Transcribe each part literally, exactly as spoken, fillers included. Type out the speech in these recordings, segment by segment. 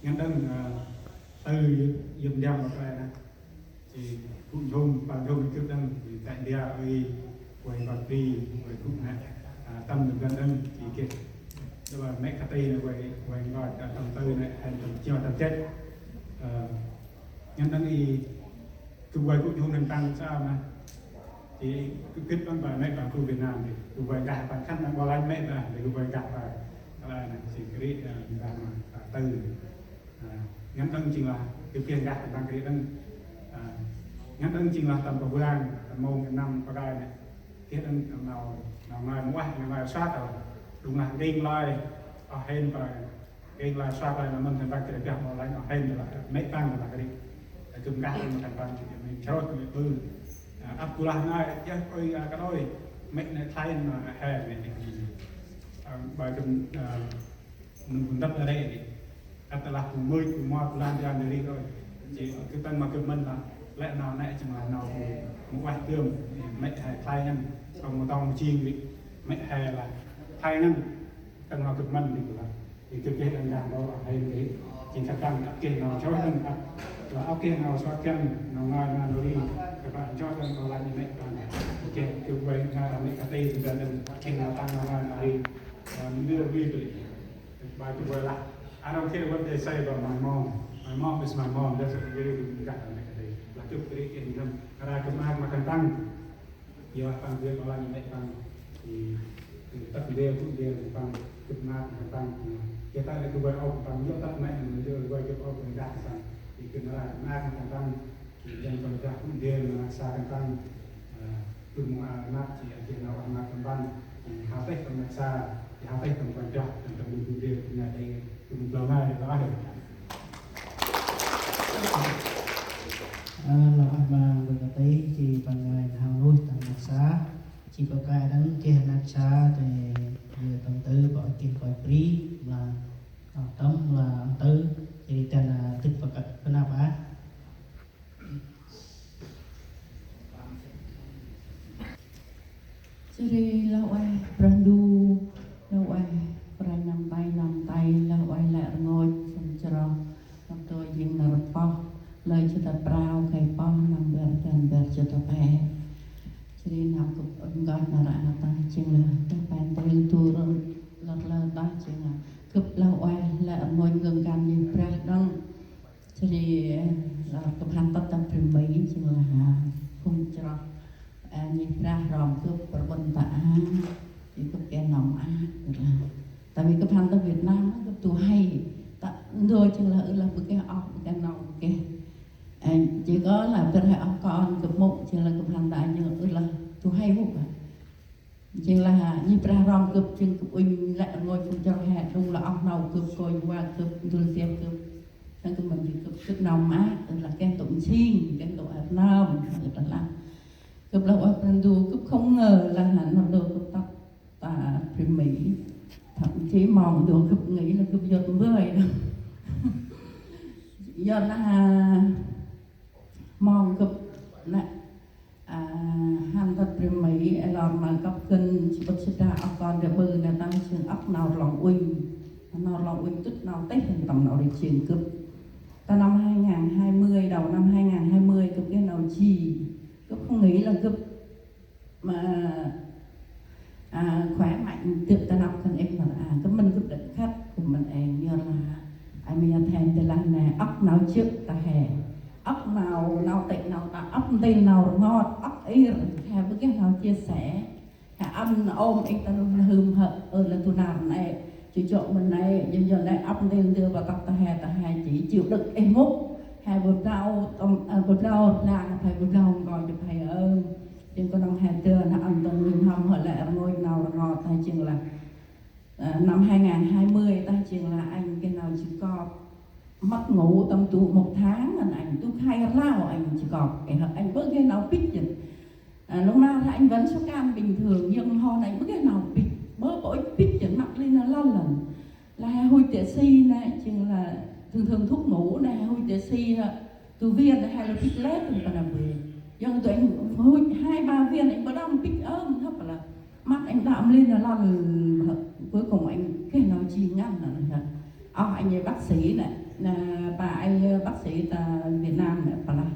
Ngăn đăng, à, từ yơm yơm yơm mà cái này. Thì gŭ nhôm, păng nhôm gŭ đăng, thì tại dia ơi, quay băng bri, quay gŭ nè, à, tâm được ngăn đăng, thì kì. Đó là mấy cái tây này, quay, quay ngồi, à, tâm tư này, hay tâm chiêu, tâm chết. Ờ, ngăn đăng thì gŭ quay gŭ nhôm nâng tăng sao mà. Thì gŭ gĭt băng bà mẹ bà khu Việt Nam thì gŭ quay gah bà khăn băng bảo lãnh mẹ bà, thì gŭ quay gah bà, à, là nè, thì cái, à, người ta mà, à, từ À, ngăn đăng chính là cái phiên gah tentang cái đăng. À, ngăn đăng chính là tầm bờ vang, tầm mông, tầm năm, bờ gai này. Cái đăng tầm nào, nào ngai muah, nào ngai soát rồi. Đúng là ring lai, ở hên rồi. Ring lai soát rồi là mình tentang cái gah bảo lãnh ở hên là mấy tăng là cái. Cái gum gah mà tentang cái mình chốt, mình bư. À, ấp Kulah ngai, chứ ôi, à, cái đôi. Mấy này thay mà hè này. À, bài gum, à, Nung gum dăp a rê ri. Ăt lah gum mưch, gum mot, gum lan jan ri roi. Jêh gâp tăng ma gâp mân lah lĕ nau nê jêng lah nau mâu ueh dơm, mê̆ he khlay ngăn, kŏng mâu tŏng mâu jêng ri. Mê̆ he lah khlay ngăn, tăng ma gâp mân ri lah. Jêh gâp geh đăng đăng đô lah he ri. Jêng khân păng ăt geh nau joi ngăn ăt. Lah ăt geh nau sot găn, nau ngai nau ri. Khân păng joi ngăn nau lăp mê̆ tăng. Geh gâp ueh ngai lah mê̆ kati, gâp geh nau tăng nau ngai nau ri. Ơ, mơ ri ri. Bài gâp ueh lah, "I don't care what they say about my mom. My mom is my mom." That's what really we got to make a day. Lah gâp ri ri ngăn, ri gâp maak ma khân păng. Yor păng gâp ma lăp mê̆ păng. Thì, thì tât ndrel, tât ndrel khân păng, gâp maak ma khân păng. Thì, geh ta lĕ gâp ueh ôp khân păng, yor tât mê̆, yor ueh gâp ôp khân păng. Thì gâp ri gâp maak ma khân păng. Thì dân Păng Chroh gŭ ndrel ma sa khân păng, ơ, gŭ mâu, ơ, mât, jêh geh nau ăt mât khân păng, jêh hao têh tâm năk sa, jêh hao têh tâm Păng Chroh, tâm tâm gŭ ndrel, gŭ ngai têh, gŭ blau ngai, blau ngai. Ơ, lah ăt ma gŭ ngai têh, jêh Păng Chroh hao nuih tâm năk sa, jêh Păng Chroh đăng geh năk sa, têh, yơ tâm tơ, bơh geh koi bri, lah, ơ, tâm, lah, tâm tơ, jêh ta nă, tât Păng Chroh, Păng Chroh, ah. Jêh ri lah ueh Brah Ndu, lah ueh Brah Ndu năm tay năm tay, lah ueh lĕ rngôch, sŭm chroh, năp tơ jêng năr pơh, lơi jât prao, khay pơh, năm bar, dăn bar jât pe. Jêh ri nau gâp ŭnh nkoch năr a tah jêng lah, tah pen têl dur, lăt lơ tah jêng lah, gâp lah ueh lĕ rngôch ngăn găn Yêsu Brah đăng. Jêh ri, ơ, gâp hăn tât tâm bri Mi, jêng lah, ơ, phung chroh, ơ, Yêsu Brah rom gâp, pơrƀŭn ta a, jêh gâp geh nau mơak, jêng lah. Tại vì gâp hăn tât Việt Nam, gâp du huê, ta ndô jêng lah, ơ, lah bơ geh ôh, bơ geh nau, bơ geh. Ơ, jêh kơt lah bơh he ôh kon gâp mâu, jêng lah gâp hăn ta a, jêng lah, ơ, lah du huê mâu. Jêng lah, ơ, Yêsu Brah rom gâp, jêng gâp ŭnh lĕ rngôch phung chroh he, đŏng lah ôh nau gâp, kônh va gâp, ndŭl siah gâp. Nây gâp mân jêng gâp, gâp nau mơak, ơ, lah geh ntŭk nsing, geh ntŭk ăt nơm, ơ, lah. Gâp lah ueh Brah Ndu, gâp không ngờ lah, ơ, nơm đô gâp tât ta bri Mi. Thậm chí mông đô gâp nghĩ là gâp yơk mbơi. Yơk lah, ơ, mông gâp lah, ơ, hăn tât bri Mi, ê lor ma gâp gân, sĭ bât sĭ đa, ôh kon de ƀư, nê tăng sưng ôh nau rlong uănh. Nau rlong uănh tŭt nau têh, hăn tâm nau ri jêng gâp. Ta năm hai ngàn hai mươi, đầu năm hai ngàn hai mươi, gâp geh nau ji. Gâp không nghĩ là gâp ma, à, khỏe mạnh, tơm ta năp khân êng ma, à, gâp mân gâp đă khât, gâp mân êng, yor lah, ai mi ya then tê lah nê, ôh nau jê̆ ta he. Ôh nau, nau têk nau ta, ôh ntil nau rngot, ôh ir, he bơ geh nau chia sẻ. He ăn ôm êng ta nơh nơh hưm hơ, ơ, lah du nar nê, jêh jŏ mân nê, yor yor nê, ôh ntil ntil bơh tât ta he, ta he jêh chịu đựng êng mŭk. He bơ blau, tâm, ơ, bơ blau blang, he bơ blau ngơi, jêh he ơ. Jêng kơt nâm he dơn, he ăn tâm nuih n'hâm, he lĕ rngôch nau rngot, he jêng lah, ơ, năm hai ngàn hai mươi, ta jêng lah anh geh nau ji kop, mất ngủ tầm tụ một tháng, anh, anh tŭ khay rlau, anh ji kop, ê, anh bơ geh nau pĭt jêh. Ơ, lúc nào thì anh vẫn xúc ăn bình thường, nhưng hôm nay bơ geh nau pĭt, bơ bơ ŭch pĭt jêh, măt lĕ nau lăn lăn. Lah he hui tê si nê, jêng lah thường thường thuốc ngủ nê, he hui tê si nê, tu viên nê, he lah pĭt lĕ, tŭm pă nê bri. Yơn tŭ anh hui hai ba viên, anh bơ đăm pĭt ơm, thâp lah. Măt anh đăm lĕ nau lăn, cuối cùng anh geh nau ji ngăn nê, nê. Ơ, anh ơi bác sĩ nè, nè, bà anh, ơ, bác sĩ ta Việt Nam nè, bà lah.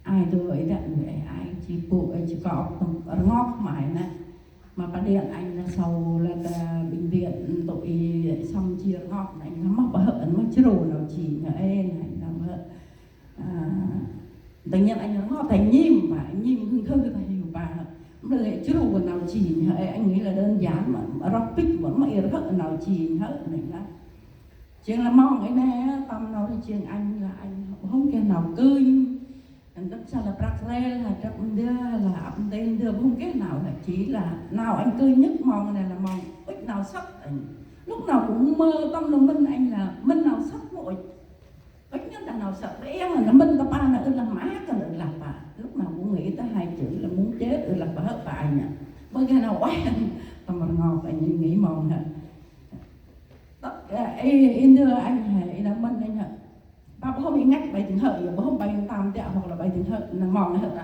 Ai tu ơi dak, ơi, ai chi pô, ơi chi kok tâm rngok mai nè. Mà bà điện anh là sau là ta bệnh viện tụi sâm chia rngok nè, anh là mắc bà hợ, anh mắc chiro nào chi nè, ê, nè, anh là mắc. À, tự nhiên anh rngok, anh nhim bà, anh nhim hưng thư ta hiu bà. Mlư chru nau chi hơ, anh nghĩ là đơn giản mà, rok pik mà, mà ir hơ nau chi hơ, nê lah. Jêng lah mong ê nê, tâm nau ri jêng anh là anh hông geh nau kơnh. Anh đăp sa lah prăk rel, lah đăp ndơ, lah ăp ndơ ndơ, hông geh nau lah, chỉ là nau anh kơnh nhất mong nê là mong ŭch nau săk anh. Lúc nào cũng mơ tâm là mĭn anh là mĭn nau săk mô ŭch. Ŭch ngăn ta nau săk, ƀiă ngăn ta mĭn ta pa nê, ơ lah ma kăn, ơ lah pa. Lúc nào cũng nghĩ tới hai chữ là muốn chết, ơ lah pa hơ̆ pa anh ạ. Ƀơ geh nau ueh, tâm rngok anh, nghĩ mong hă. Tât, ơ, ê, ê, ndơ anh hă, ê, nau mĭn anh hă. Pa ƀơ hôm ê ngăch bai dâng hơ̆, ya ƀơ hôm bai dâng tam tiă, hoặc là bai dâng hơ̆, nau mong hơ̆ ta.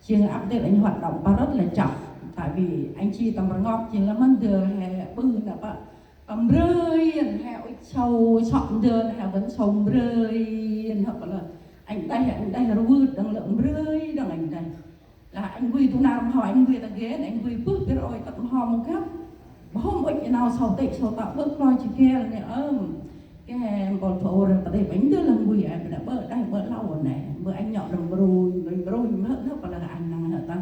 Jêng ăp đêl anh hoạt động pa rất là chậm. Tại vì anh chi tâm rngok, jêng lah mĭn ndơ he ƀư nă pa. Pă mbrơi, ăn he ŭch sâu sŏ ndơ, ăn he vẫn sâu mbrơi, ăn hŏ pă lơ. Anh đeh, anh đeh rvưt đăng lơ mbrơi, đăng anh đeh. Lah anh gui tu nar mho, anh gui ta gen, anh gui bơh pir ôi tât mho mâu găp. Ƀơ hôm ŭch nau sâu têk, sâu tât bơh kloi chi gel nê ơm. Geh mpôl phô rơ ta đê, anh đơ lăng gui, ai pă đeh ƀơ, đeh ƀơ lau nê. Ƀơ anh nhŏ đăng mbrui, mbrui, mbrui, mhơ̆, mhơ̆, pă lơ anh năng hơ̆ ta.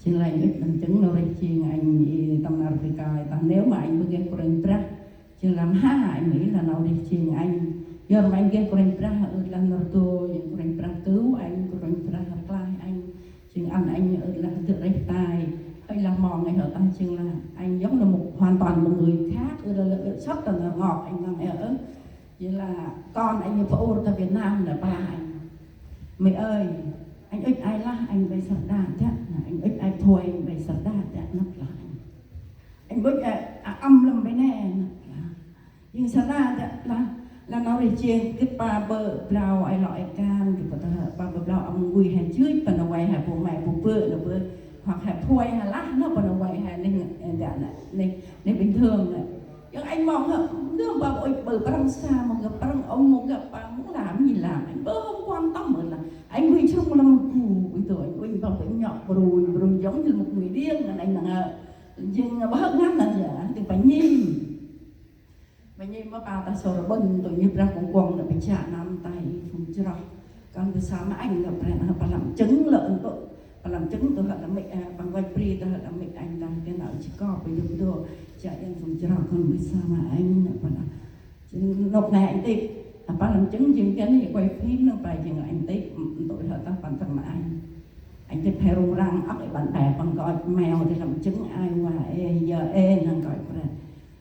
Jêng lah anh ŭch tâm chứng nau rêh jêng anh, ê, tâm nar Afrika, ta nếu mà anh ƀư geh Kôranh Brah, jêng lah mha anh nghĩ là nau rêh jêng anh. Yor ma anh geh Kôranh Brah, ơ lah nơh dô, jêng Kôranh Brah tu anh, Kôranh Brah rklaih anh. Jêng ăn anh, ơ lah dơ̆ rêh tay. Hơi lah mong anh hơ̆ ta jêng lah anh giống là một hoàn toàn một người khác, ơ lah lĕ săk ta nơh ngok anh năng ơ. Jêng lah kon anh phô ur ta Việt Nam nê, pă lah anh: Mẹ ơi, anh ŭch ai lah, anh bai săr đa dak, nê, anh ŭch ai phôi, anh bai săr đa dak, nê pă lah anh. Anh ŭch, ơ, a, ăm lăm bai nê, nê pă lah. Jêng săr đa dak lah, lah nau rêh jêng, gĭt pa ƀơ blau ai lŏ ai kan, gĭt pa ta, pa ƀơ blau ăm gui he jưch, pa nê vay he bố mẹ, bố bơ, nê bơ, hoặc he phôi he lah, nê pa nê vay he nê, ơ, dak nê, nê, nê bình thường nê. Jêng anh mong hơ̆, ndơ ƀă ŭch ƀơ Prăng sa mâu găp, Prăng ŭnh mâu găp, pa mâu lam, nhi lam, anh ƀơ hôm quan tâm ơ lah. Anh gui chung lăm gu, ui dô, anh ui ƀă ŭch nhŏ, brui, brui giống như là một người điên, anh năng hơ̆. Jêng ƀă hơ̆ ngăn nê ya, tĭng pa nhim. Pa nhim ma pa ta sor ƀon, tơ nhih Brah kuŏng kuŏng nê, pa chiă năm tay, phung chroh. Kon ƀư sa ma anh lĕ, pren, pa lăm chứng lĕ ntŭk. Pa lăm chứng tơ hơ̆ đăm mĭk, ơ, păng găch bri tơ hơ̆ đăm mĭk anh đah, geh nau chi kop, ƀư dŭm dô. Chiă yang phung chroh kon ƀư sa ma anh lĕ, pa lah. Jêng nôk nê anh tĭp. Pa lăm chứng jêng geh nê quay phim nê, pa jêng anh tĭp, ntŭk hơ̆ ta păng tâm ma anh. Anh tĭp he rŭng răng, ăp ê bạn bè păng găch meo, tơ lăm chứng ai wa, ê, ya, ê, năng găch pren.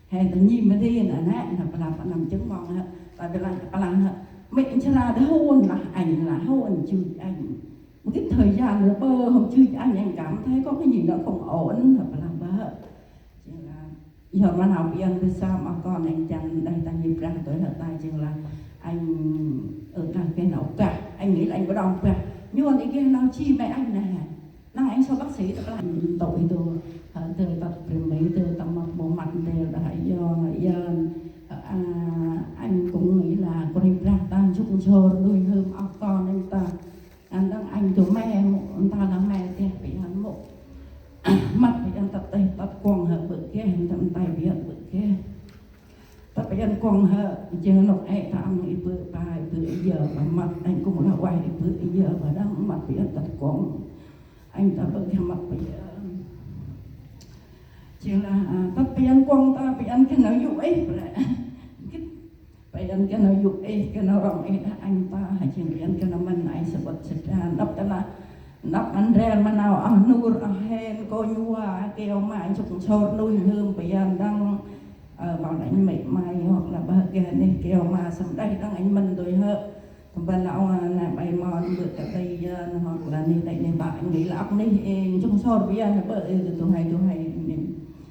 He ta nhim ma dê nê, nê, nê, pa lah, pa lăm chứng mong hơ̆, ta ƀư lah, pa lah hơ̆. Mĭk anh chra đah hôn lah, anh lah hôn chưch anh. Một cái thời gian nữa ƀơ hôm chưch anh, anh cảm thấy có cái gì đó không ổn, nê pa lah ƀơ hơ̆. Jêng lah, yor ma nau ƀiăn ƀư sa ma kon anh chăn, đah ta nhih Brah tơ hơ̆ ta jêng lah, anh, ơ, đah geh nau bah, anh nghĩ là anh có đau bah. Nhuôn ê geh nau chi mê anh nê hă. Năng anh so bác sĩ ta pă lah ntŭk ê dô, hơ̆, dơi tât bri mê, dơi tâm mât mô mât dơi đah, yor, yor, hơ̆, a, anh cũng nghĩ là Kôranh Brah ta nsŭk nsôr nuih n'hơm ŏk kon anh ta. Ăn đăng anh dô mê mô, ntơ lah mê têh pi ăn mô. Mât pi ăn tât têh tât kuŏng hơ̆ ƀư geh, ntơ ntai pi ăn ƀư geh. Tât pi ăn kuŏng hơ̆, jêng nôk ê ta ăn ê ƀư pa, ê ƀư ê yơ pa mât, anh cũng lah ueh ê ƀư ê yơ pa đăng mât pi ăn tât kuŏng. Anh ta ƀư geh mât pi ăn. Jêng lah, a, tât pi ăn kuŏng ta, pi ăn geh nau yô̆ ê, bre. Pi ăn geh nau yô̆ ê, geh nau rŏng ê đah anh ta, jêng pi ăn geh nau mĭn ai sa ƀât sa dan. Đăp ta lah, đăp ăn rel ma nau, a, nur, a, hen, kônh wa, keo ma, nsŭk nsôr nuih n'hơm pi ăn đăng. Ơ, bảo lãnh mẹ mai hoặc là ƀă geh nê keo ma sâm đah đăng anh mĭn dôi hơ̆. Tâm ban lah ŏng, a, nê bai mon ƀư ta tây, a, hoặc là nê tây nê ƀă anh nghĩ là ăp nê, ê, nsŭk nsôr pi ăn ƀư, ê, dô hai, dô hai nê.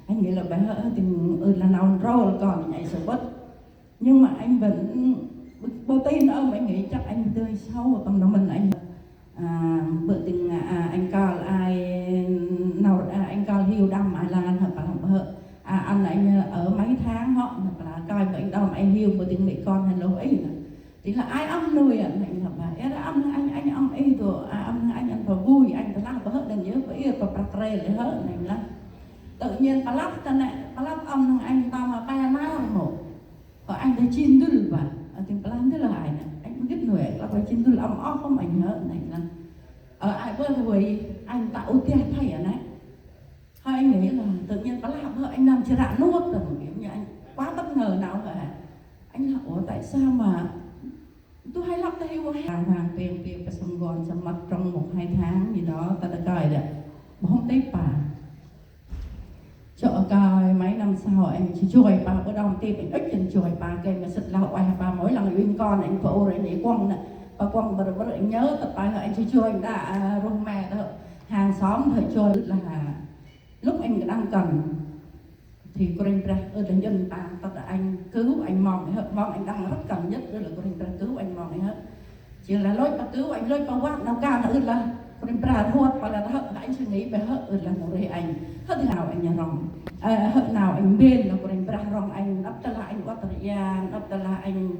Anh nghĩ là ƀă hơ̆, tĭng, ơ, là nau ntrôl kon anh ai sa ƀât. Nhưng mà anh vẫn, ƀơ tin ơm anh nghĩ chắc anh dơi sau tâm nau mĭn anh. À, ƀơ tin, à, anh kal ai, nau, à, anh kal hiu đăm ai lan hơ̆ pa lah ƀơ hơ̆. À, anh anh ở mấy tháng hŏ, nê pa lah Coi ma êng đŏng êng hiu ma dĭng mê̆ kon hăn lôh êh nă. Dĭng lah ai ăm nuih a, nĕ lah ba. Ê, ri ăm nâng anh, anh ăm êh dô, ai ăm nâng anh, ăn pa vui, anh ta lah ba hơ̆ đăng yơh, pa ir, pa prăk rê lĕ hơ̆, nĕ lah. Tự nhiên pa lăp ta nĕ, pa lăp ăm nâng anh ta ma pe nar mô. Hơ anh ta jêng ndŭl ba, a, dĭng pa lah ndŭl hơ anh nă. Anh mâu gĭt nuih, lah pa jêng ndŭl ăm oh, không anh hơ̆, nĕ lah. Ơ, ai bơ vui, anh ta ôt deh phay a nĕ. Hơi anh nghĩ là tự nhiên pa lah bơ anh nơm jêh ri nuăk tâm, kiểu như anh quá bất ngờ nau hơ hă. Anh là, "Ủa, tại sao mà tôi hay lắm, tôi hay quá." Hàng hàng tiền, tiền phải sắm gọn, sắm mặt trong một hai tháng gì đó, ta đã coi đó. Mà không thấy pa. Chợ coi mấy năm sau anh chỉ chuối pa, bơ đom tip anh ích anh chuối pa, kênh mà sứt lao oai pa, mỗi lần uyên con anh pa ur anh ấy quăng nè. Pa quăng bơ bơ anh nhớ, tập pa anh chỉ chuối anh đã, à, rung me đó. Hàng xóm thời chuối là Lúc anh đang cần thì Kôranh Brah ơ đah nhŭn ta, tât đah anh cứu anh mong hơ̆, mong anh đang rất cần nhất, ơ lah Kôranh Brah cứu anh mong hơ̆. Jêng lah lôch pa cứu anh, lôch pa văt nau kan ơ lah Kôranh Brah rhuăt, pa lah hơ̆, anh suy nghĩ bơ hơ̆, ơ lah nau rêh anh. Hơ̆ nau anh rŏng, ơ, hơ̆ nau anh mbên lah Kôranh Brah rŏng anh, nđâp tơ lah anh uăt rhiăng, nđâp tơ lah anh